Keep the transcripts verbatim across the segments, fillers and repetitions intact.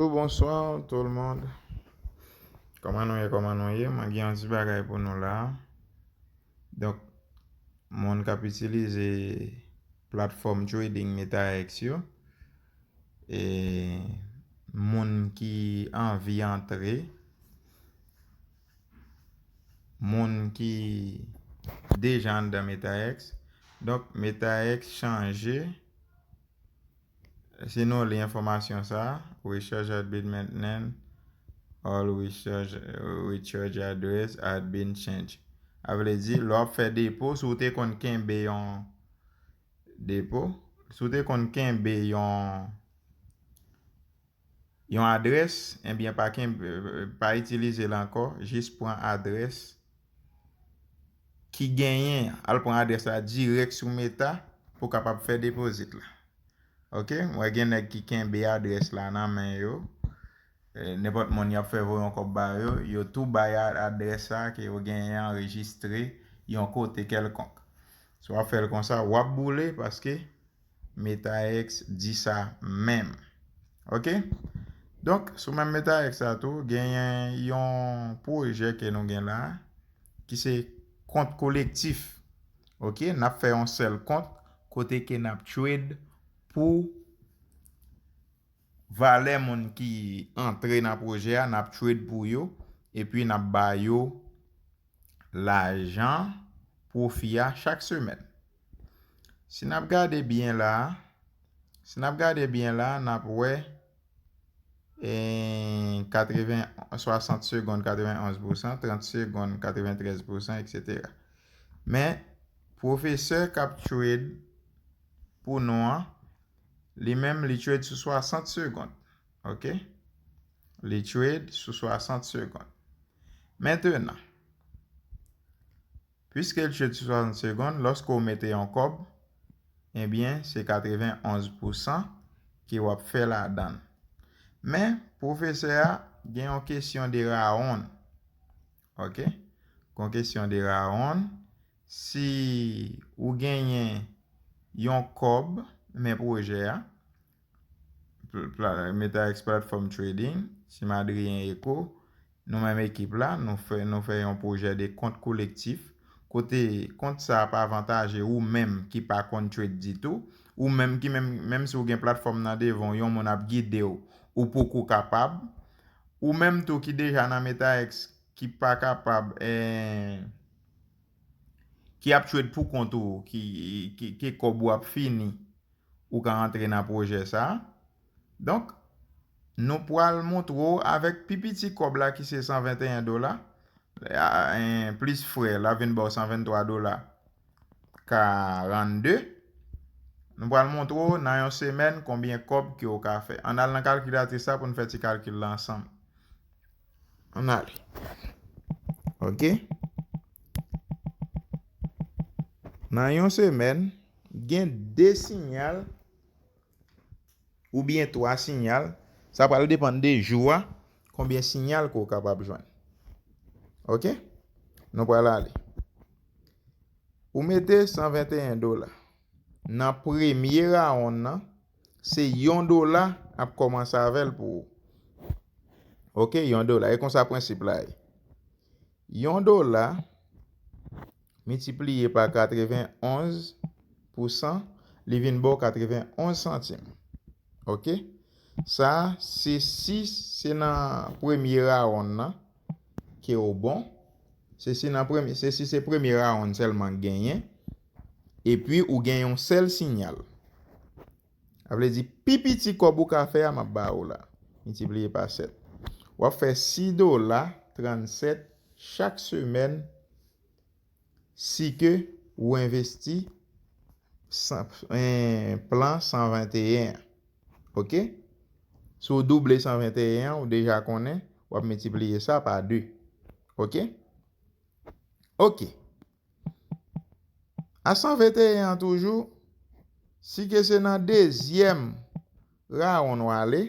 Bonsoir tout le monde. Kòman nou ye, kòman nou ye? Mwen gen yon ti bagay pou nou la. Donk, moun k ap itilize platfòm trading MetaX yo, e moun ki anvi antre, moun ki deja anndan MetaX. Donk, MetaX chanje. Si nou li enfòmasyon sa, recharge had been maintained, all recharge, recharge address had been changed. A vle di, lè w ap fè depo, si w te konn kenbe yon depo, si w te konn kenbe yon, yon adrès, ebyen pa kenbe, pa itilize l ankò, jis pran adrès ki genyen an. Al pran adrès la dirèk sou Meta pou w kapab fè depozit la. Ok, m wè gen nèg ki kenbe adrès la nan men yo. E, nenpòt moun y ap fè voye yon kòb ba yo, yo tou bay a-, adrès sa ke yo genyen anrejistre yon kote kèlkonk. Si w ap fè l konsa, w ap boule paske MetaX di sa menm. Ok? Donk, sou menm MetaX sa tou, genyen yon pwojè ke nou gen la, ki se kont kolektif. Ok? N ap fè yon sèl kont kote ke n ap trade pou valè moun ki antre nan pwojè a, n ap trade pou yo, epi n ap ba yo lajan pwofi a chak semèn. Si n ap gade byen la, si n ap gade byen la, n ap wè, eh, katreven, swasant segonn, katrevenonz pousan, trant segonn, katreventrèz pousan, etsetera. Men, pwofesè k ap trade pou nou an, li menm, li trade sou swasant segonn. Ok? Li trade sou swasant segonn. Mentenan, piske l trade sou swasant segonn, lòske w mete yon kòb, ebyen, se katrevenonz pousan ke w ap fè ladan l. Men, pwofesè a gen yon kesyon de rawonn. Ok? Gen yon kesyon de rawonn. Si ou genyen yon kòb, men pwojè a, pl-, pla-, MetaX Platform Trading, si m Adrien Eco, nou menm ekip la, nou fè, nou fè yon pwojè de kont kolektif, kote kont sa ap avantaje ou menm ki pa konn trade ditou, ou menm ki menm, menm si w gen platfòm nan devan w, yon moun ap gide w, ou poko kapab, ou menm tou ki deja nan MetaX, ki pa kapab, eh, ki ap trade pou kont ou, ki, ki, ki kòb ou ap fini, ou ka antre nan pwojè sa. Donk, nou pral montre w avèk pi piti kòb la ki se san venteyen dola, a, en, plis frè, l ap vin ba w san venntwa dola karannde. Nou pral montre w nan yon semèn konbyen kòb ke w ka fè. Ann al nan kalkilatris la pou n fè ti kalkil la ansanm. Ann ale. Ok. Nan yon semèn, gen de siyal oubyen twa siyal. Sa pral depann de jou a, konbyen siyal ke w kapab jwenn. Ok? Nou pral ale. Ou mete san venteyen dola. Nan premye rawonn nan, se yon dola ap kòmanse avè l pou ou. Ok, yon dola. E konsa prensip la ye. Yon dola miltipliye pa katrevenonz pousan, li vin ba w katrevenonz santim. Ok? Sa, se si se nan premye rawonn nan ke w bon. Se si nan premye, se si se premye rawonn sèlman k genyen. Epi ou gen yon sèl siyal. Sa vle di, pi piti kòb ou ka fè a, m ap ba ou la. Miltipliye pa sèt. W ap fè sis dola trannsèt chak semèn si ke ou envesti san, en, plan san venteyen an. Ok? Si w double san venteyen an, ou deja konnen, w ap miltipliye sa pa de. Ok? Ok. A san venteyen an toujou, si ke se nan dezyèm rawonn w ale,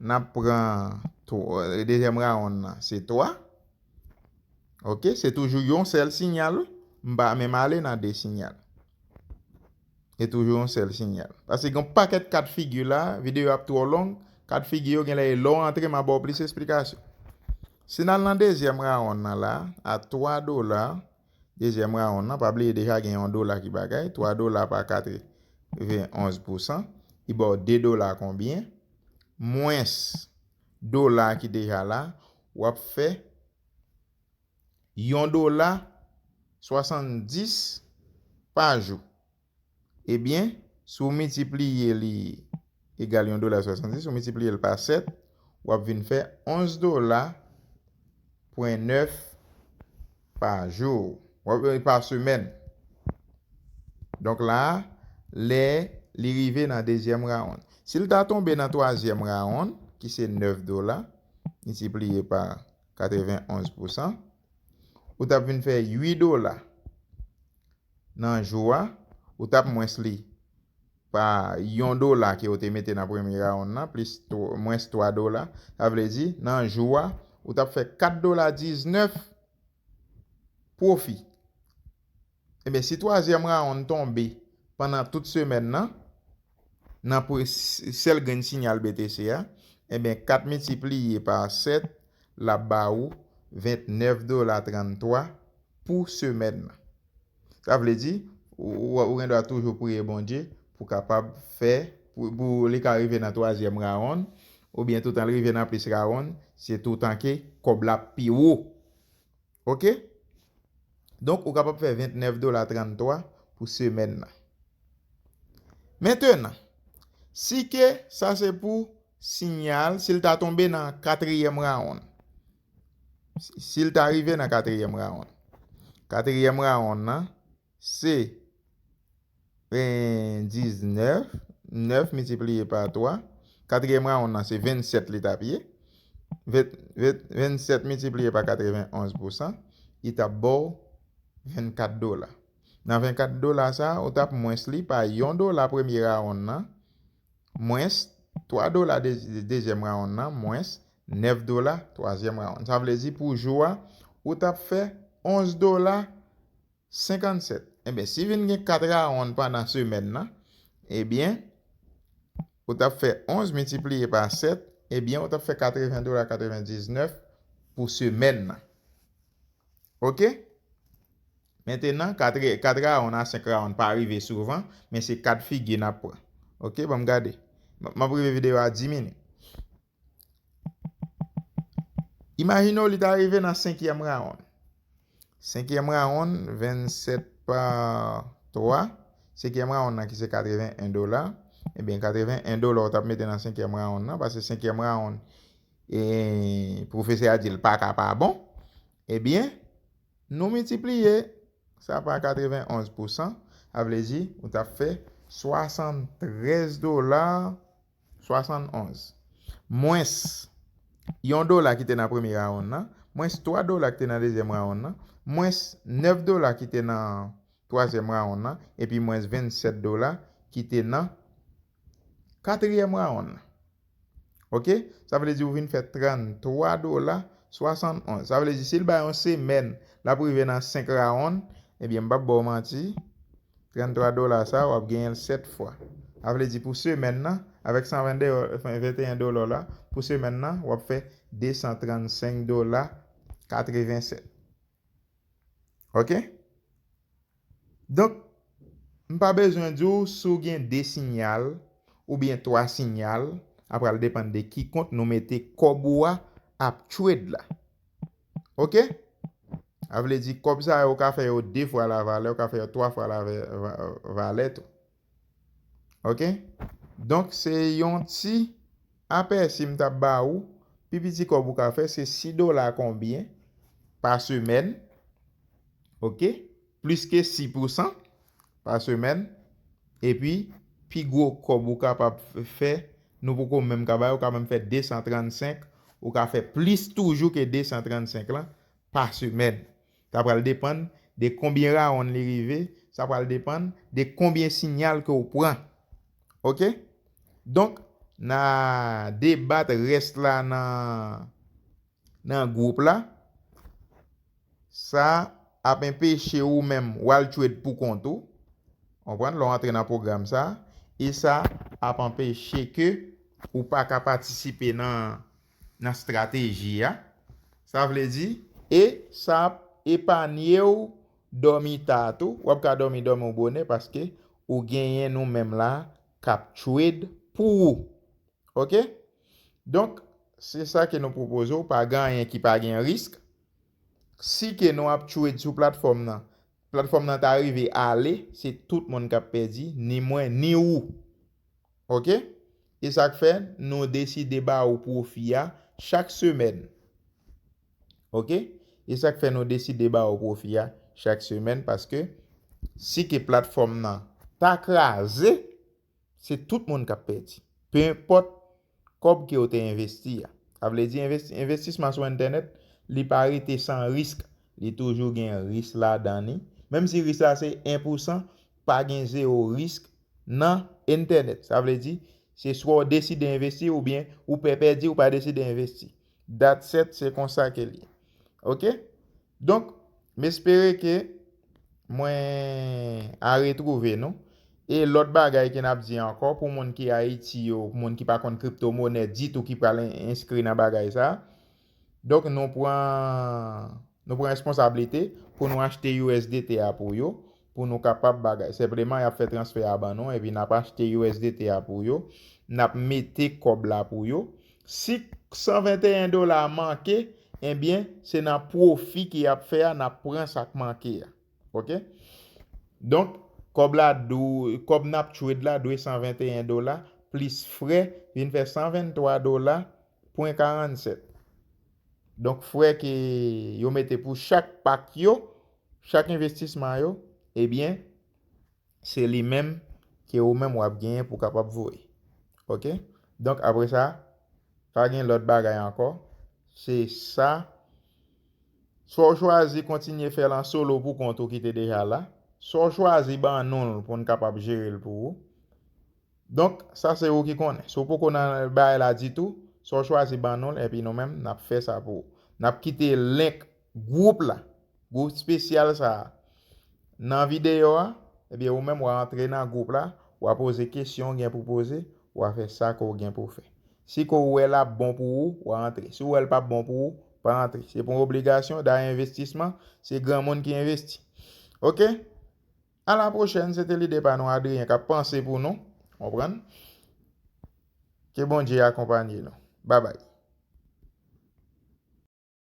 n ap pran twa, dezyèm rawonn nan, se twa. Ok, se toujou yon sèl siyal, wi. M pa menm ale nan de siyal. E toujou yon sèl sinyal. Paske gen yon pakèt ka de figi la, videyo ap twò long, ka de figi yo genlè e lè w antre, m a ba w plis esplikasyon. Si n al nan dezyèm rawonn nan la, a twa dola, dezyèm rawonn nan, pa bliye deja gen yon dola ki bagay, twa dola pa katrevenonz pousan, li ba w de dola konbyen? Mwens dola ki deja la, w ap fè yon dola swasanndis pa jou. Ebyen, si w miltipliye li egal yon dola swasanndis, ou miltipliye l pa sèt, w ap vin fè onz dola pwen nèf pa jou, w ap, pa semèn. Donk la a, lè li rive nan dezyèm rawonn. Si l ta tonbe nan twazyèm rawonn, ki se nèf dola, miltipliye pa katrevenonz pousan, ou t ap vin fè uit dola nan jou a, ou t ap mwens li pa yon dola ke w te mete nan premye rawonn nan, plis tw-, mwens twa dola. Sa vle di, nan jou a, ou t ap fè kat dola diznèf pwofi. Ebyen, si twazyèm rawonn tonbe pandan tout semèn nan, nan pre-, s-, sèl grenn sinyal B T C a, ebyen, kat miltipliye pa sèt, l ap ba ou vennèf dola tranntwa pou semèn nan. Sa vle di, ou, ou, ou gen dwa toujou priye Bondye pou kapab fè, pou, pou li ka rive nan twazyèm rawonn, oubyen toutan l rive nan plis rawonn, se toutan ke kòb la pi wo. Oke? Donk, ou kapab fè vennèf dola tranntwa pou semèn nan. Mentenan, si ke sa se pou sinyal, si l ta tonbe nan katriyèm rawonn. Si, si l ta rive nan katriyèm rawonn. Katriyèm rawonn nan, se, eh, diznèf, nèf miltipliye pa twa. Katriyèm rawonn nan, se vennsèt li t ap ye. Ven-, ven-, vennsèt miltipliye pa katrevenonz pousan, li t ap ba w vennkat dola. Nan vennkat dola sa, ou t ap mwens li pa yon dola premye rawonn nan, mwens twa dola de-, dezyèm rawonn nan, mwens nèf dola twazyèm rawonn. Sa vle di pou jou a, ou t ap fè onz dola senkannsèt. Ebyen, si vin gen kat rawonn pandan semèn nan, ebyen, ou t ap fè onz miltipliye pa sèt, ebyen, ou t ap fè katreven dola katrevendiznèf pou semèn nan. Oke? Mentenan, kat, kat rawonn a senk rawonn pa rive souvan, men se ka de figi n ap pran. Oke, ban m gade. M, m ap rive videyo a dis minit. Imajine w li ta rive nan senkyèm rawonn. Senkyèm rawonn, vennsèt pa twa. Senkyèm rawonn nan ki se katreven en dola. Ebyen, katreven en dola ou t ap mete nan senkyèm rawonn nan, paske senkyèm rawonn, e, pwofesè a di l pa ka pa bon. Ebyen, nou miltipliye sa pa katrevenonz pousan, sa vle di ou t ap fè swasanntrèz dola swasannonz. Mwens yon dola ki te nan premye rawonn nan, mwens twa dola ki te nan dezyèm rawonn nan, mwens nèf dola ki te nan twazyèm rawonn nan, epi mwens vennsèt dola ki te nan katriyèm rawonn nan. Oke? Sa vle di ou vin fè tranntwa dola swasannonz. Sa vle di si l bay yon semèn, l ap rive nan senk rawonn, ebyen, m p ap ba w manti, tranntwa dola sa, w ap genyen l sèt fwa. Sa vle di pou semèn nan, avèk san venn de, venteyen dola w la, pou semèn nan, w ap fè de san trannsenk dola katrevensèt. Oke? Donk, m pa bezwen di w si w gen de sinyal oubyen twa sinyal, sa pral depann de ki kont nou mete kòb ou a ap trade la. Oke? Sa vle di kòb sa yo, ou ka fè yo de fwa lavalè, ou ka fè yo twa fwa lave-, va-, valè tou. Oke? Donk, se yon ti apèsi m t ap ba ou, pi piti kòb ou ka fè, se sis dola konbyen pa semèn? Oke? Plis ke sis pousan pa semèn. Epi, pi gwo kòb ou kapab fè, nou poko menm ka bay, ou ka menm fè de san trannsenk, ou ka fè plis toujou ke de san trannsenk lan pa semèn. Sa pral depann de konbyen rawonn li rive, sa pral depann de konbyen sinyal ke w pran. Oke? Donk, n a debat rès la nan, nan gwoup la. Sa ap enpeche ou menm w al trade pou kont ou. Konprann? Lè w antre nan pwogram sa, e sa ap anpeche ke ou pa ka patisipe nan, nan estrateji a. Sa vle di, e sa ap epanye w dòmi ta tou. W ap ka dòmi, dòmi w bonè paske ou genyen nou menm la k ap trade pou ou. Oke? Donk, se sa ke nou pwopoze w, pa gen anyen ki pa gen risk. Si ke nou ap trade sou platfòm nan, platfòm nan ta rive ale, se tout moun k ap pèdi, ni mwen, ni ou. Oke? E sa k fè nou deside ba ou pwofi a chak semèn. Oke? E sa k fè nou deside ba ou pwofi a chak semèn, paske si ke platfòm nan ta kraze, se tout moun k ap pèdi. Pe enpòt kòb ke w te envesti a. Sa vle di envesti, envestisman sou entènèt, li pa rete san risk. Li toujou gen risk ladan li. Menm si risk la se en pou san, pa gen zewo risk nan entènèt. Sa vle di, se swa w deside envesti oubyen ou pè pèdi, ou pa deside envesti. That's it, se konsa ke li ye. Oke? Donk, m espere ke mwen a retwouve nou. E lòt bagay ke n ap di ankò, pou moun ki Ayiti yo, pou moun ki pa konn kriptomonè ditou ki pral en-, enskri nan bagay sa. Donk, nou pran, nou pran responsablite pou nou achte U S D T a pou yo, pou nou kapab bagay. Senpleman, y ap fè transfè a ban nou, epi n ap achte U S D T a pou yo, n ap mete kòb la pou yo. Si san venteyen dola manke, ebyen, se nan pwofi ke y ap fè a, n ap pran sa k manke a. Oke? Donk, kòb la dwe, kòb n ap trade la dwe san venteyen dola, plis frè, vin fè san venntwa dola pwen karannsèt. Donk, frè ke yo mete pou chak pak yo, chak envestisman yo, ebyen, se li menm ke ou menm w ap genyen pou w kapab voye. Oke? Donk, apre sa, pa gen lòt bagay ankò. Se sa. Swa w chwazi kontinye fè l an solo pou kont ou ki te deja la, swa w chwazi ban nou l pou n kapab jere l pou ou. Donk, sa se ou ki konnen. Si w poko nan bagay la ditou, swa w chwazi ban nou l, epi nou menm, n ap fè sa pou ou. N ap kite link gwoup la, gwoup espesyal sa a, nan videyo a, ebyen, ou menm, w a antre nan gwoup la, w a poze kesyon w gen pou poze, w a fè sa ke w gen pou w fè. Si ke w wè l ap bon pou ou, w a antre. Si w wè l p ap bon pou ou, pa antre. Se pa yon obligasyon, dayè envestisman, se granmoun ki envesti. Oke? A la pwochèn, se te lide pa nou, Adrien, k ap panse pou nou. Konprann? Ke Bondye akonpaye nou. Babay.